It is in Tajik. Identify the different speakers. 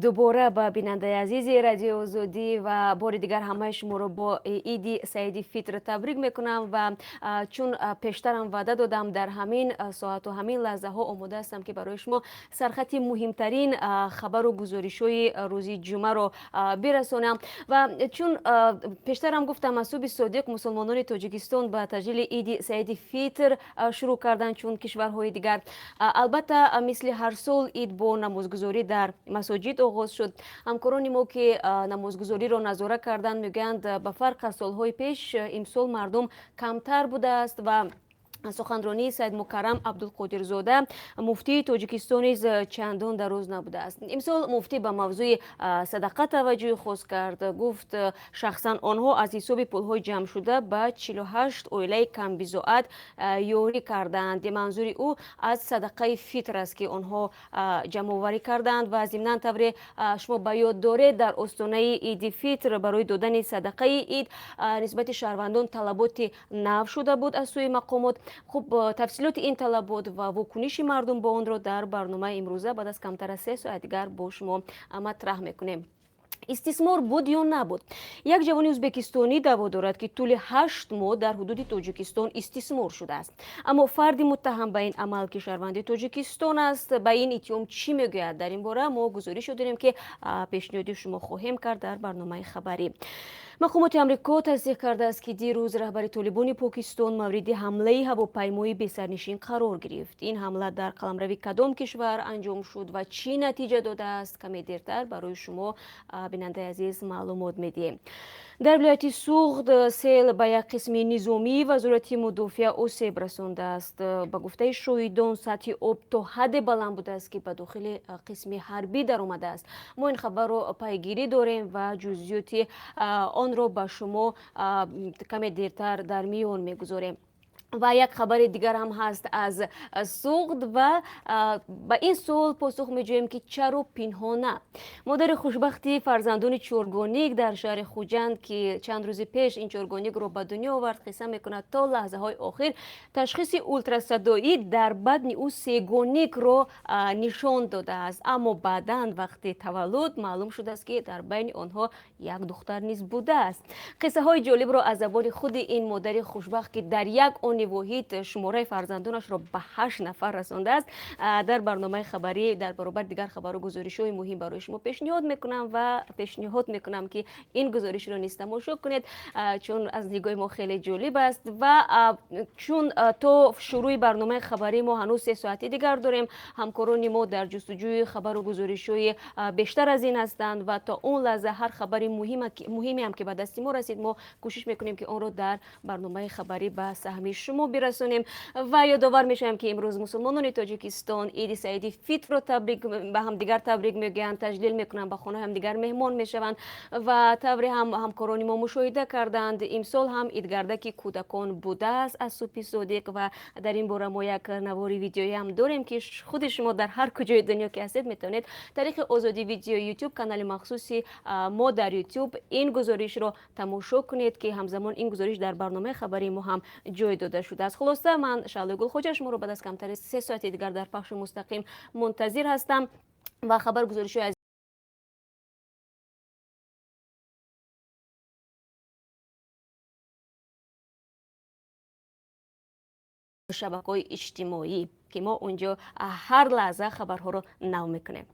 Speaker 1: Дубора ба бинандаи азизи Радиои Озодӣ ва бори дигар ҳамаи шуморо бо Иди Саиди Фитр табрик мекунам ва чун пештарам ваъда додам, дар ҳамин соату ҳамин лаҳзаҳо омода ҳастам, ки барои шумо сархати муҳимтарин хабару гузоришҳои рӯзи ҷумъаро бирасонам. Ва чун пештарам гуфтам, аз субҳи содиқ мусулмонони Тоҷикистон ба таҷлили Иди Саиди Фитр шурӯъ карданд, чун кишварҳои дигар. Албатта, мисли ҳар сол ид бо намозгузорӣ дар масоҷид оғоз шуд. Ҳамкорони мо, ки намозгузориро назора карданд, мегӯянд, ба фарқ аз солҳои пеш имсол мардум камтар будааст ва суханронии Саидмукаррам Абдулқодирзода, муфтии Тоҷикистон, низ чандон дароз набудааст. Имсол муфтӣ ба мавзӯи садақа таваҷҷӯҳи хос кард. Гуфт, шахсан онҳо аз ҳисоби пулҳои ҷамъшуда ба 48 оилаи камбизоат ёрӣ кардаанд. Манзури ӯ аз садақаи фитр аст, ки онҳо ҷамъоварӣ кардаанд. Ва зимнан, тавре шумо ба ёд доред, дар остонаи Иди Фитр барои додани садақаи ид нисбати шаҳрвандон талаботи нав шуда буд аз сӯи мақомот. Хуб, тафсилоти ин талабот ва вокуниши мардум бо онро дар барномаи имрӯза баъд аз камтар аз 3 соат дигар бо шумо матраҳ мекунем. Истисмор буд ё набуд? Як ҷавони ӯзбекистонӣ даъво дорад, ки тӯли 8 моҳ дар ҳудуди Тоҷикистон истисмор шудааст. Аммо фарди муттаҳам ба ин амал, ки шаҳрванди Тоҷикистон аст, ба ин иттиҳом чӣ мегӯяд? Дар ин бора мо гузоришо дорем, ки пешниҳоди шумо хоҳем кард дар барномаи хабарӣ. Мақомоти Амрико тасдиқ кардааст, ки дирӯз раҳбари Толибони Покистон мавриди ҳамлаи ҳавопаймои бесарнишин қарор гирифт. Ин ҳамла дар қаламрави кадом кишвар анҷом шуд ва чӣ натиҷа додааст, каме дертар барои шумо, бинандаи азиз, маълумот медиҳем. Дар вилояти Суғд сел ба як қисми низомии Вазорати мудофиа осеб расондааст. Ба гуфтаи шоҳидон, сатҳи об то ҳадде баланд будааст, ки ба дохили қисми ҳарбӣ даромадааст. Мо ин хабарро пайгирӣ дорем ва ҷузъиёти онро ба шумо каме дертар дар миён мегузорем. Ва як хабари дигар ҳам ҳаст аз Суғд ва ба ин суол посух меҷӯем, ки чаро пинҳона. Модари хушбахти фарзандони чоргоник дар шаҳри Хуҷанд, ки чанд рӯзи пеш ин чоргоникро ба дунё овард, қисса мекунад, то лаҳзаҳои охир ташхиси ултрасадоӣ дар бадни ӯ сегоникро нишон додааст, аммо баъдан вақти таваллуд маълум шудааст, ки дар байни онҳо як духтар низ будааст. Қиссаҳои ҷолибро аз забони худи ин модари хушбахт, ки дар як они воҳид шумораи фарзандонашро ба ҳашт нафар расондааст, дар барномаи хабарӣ дар баробари дигар хабару гузоришҳои муҳим барои шумо пешниҳод мекунам. Ва пешниҳод мекунам, ки ин гузоришро низ тамошо кунед, чун аз нигоҳи мо хеле ҷолиб аст. Ва чун то шурӯъи барномаи хабарӣ мо ҳанӯз 3 соати дигар дорем, ҳамкорони мо дар ҷустуҷӯи хабару гузоришҳои бештар аз ин ҳастанд ва то он лаҳза ҳар хабари муҳиме ҳам ки ба дасти мо расид, мо кӯшиш мекунем, ки онро дар барномаи хабарӣ ба саҳми шумо бирасонем. Ва ёдовар мешавем, ки имрӯз мусулмонони Тоҷикистон Иди Саиди Фитрро табрик ба ҳамдигар табрик мегӯянд, таҷлил мекунанд, ба хонаи ҳамдигар меҳмон мешаванд. Ва тавре ҳам ҳамкорони мо мушоҳида карданд, имсол ҳам идгардаки кӯдакон будааст аз субҳи содиқ. Ва дар ин бора мо як навори видеоӣ ҳам дорем, ки худи шумо дар ҳар куҷои дунё ки ҳастед, метавонед тариқи Озодӣ Видео, Ютуб канали махсуси мо дар Ютуб ин гузоришро тамошо кунед, ки ҳамзамон ин гузориш дар барномаи хабарии мо ҳам ҷой дода шудааст. Хулоса, ман Шаҳлои Гулхоҷа шуморо баъд аз камтари 3 соати дигар дар пахши мустақим мунтазир ҳастам ва хабар гузоришҳои аз шабакаҳои иҷтимоӣ, ки мо он ҷо ҳар лаҳза хабарҳоро нав мекунем.